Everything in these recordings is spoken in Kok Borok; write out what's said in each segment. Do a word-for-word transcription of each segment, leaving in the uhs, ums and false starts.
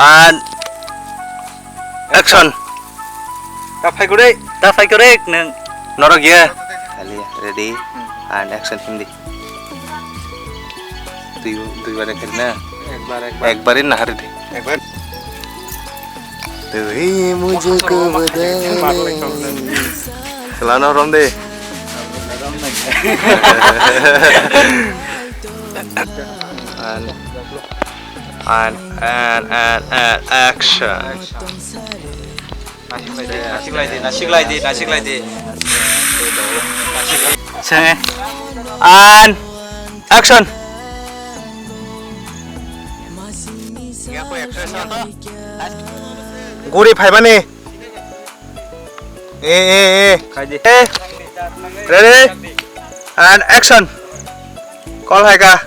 And action. Ta phai kore. Ta phai kore nang. Norok ye. Kali, ready and action, Hindi. Dui, dui bar ekbar na? Ekbar, ekbar. Ekbar na hari de. Ekbar. Tu hi mujhko badalne. Selano rom de. And, and, and, and, and action. Nasik lai di, nasik lai di, nasik lai di. Senge. And action. Guri phaimani. E, e, e. Khai di. E. Ready? And action. Call hai ka.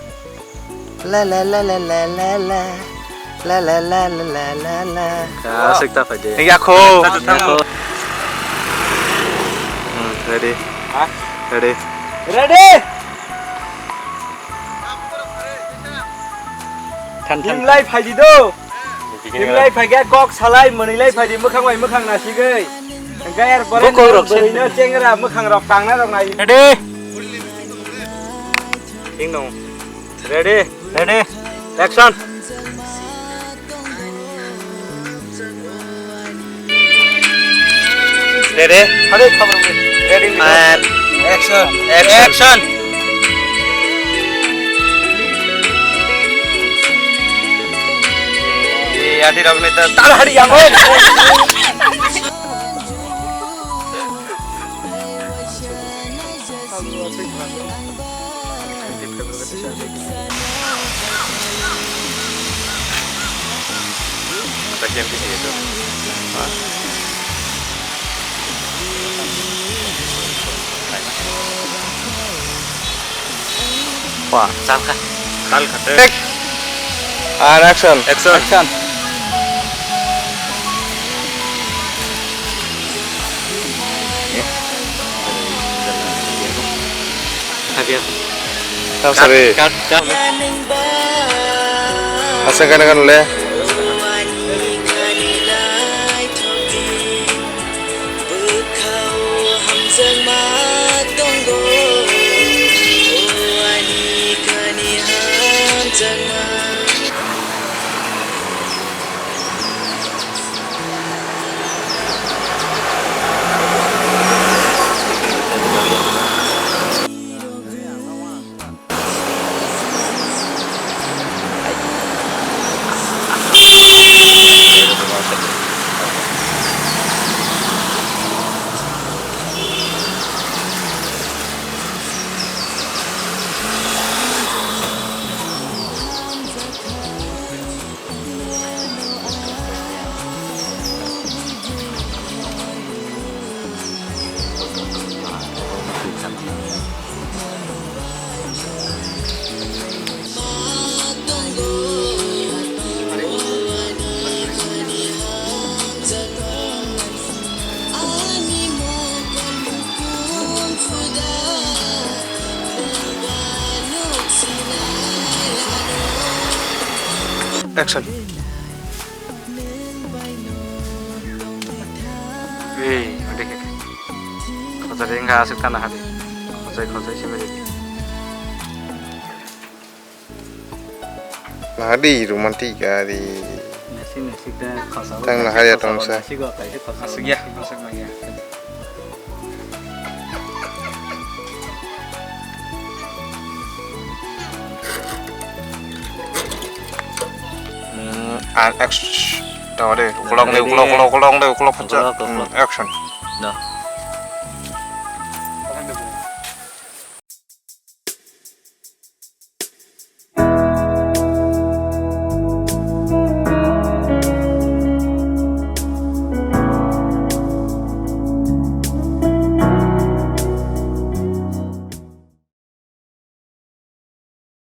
La la la la la la la. La la la la la la la. Ya, sik ta phai de. Ya kho. Ya kho. Hmm, ready. Ha? Ready. Ready. Than, than. Himlai phai di do. Himlai phai khe kok salai mwnwi lai phai di, mwkhang bai mwkhang nasigwi. Hwnkhe er pore bokol rok se bwrwino chengra mwkhang rok tangna rok nai. Ready? Ding dong. Ready? Ready? Action. Ready? Ready? And action. Action. Action. Ye, adi rok ni ta. Tar hari yang, oi. Wah, chal kha. Chal kha. Take. And action. Action. Action. Habia. Tam sari. Cut, cut, cut. Asal kana kan le. Action. Ei, ode khe. Khojai wngkha aswk tana hadi. Khojai, khojai se bai. Nahadi romantic ari. Nasik nasik da khojai. Tang nahari atong sa. Nasik o kaisa khojai. Aswk ya, aswk nang ya. Mm, and action. Tama de, ukolog de, ukolog, ukolog, ukolog de, ukolog phacha. Ukolog, ukolog. Mm, action. No.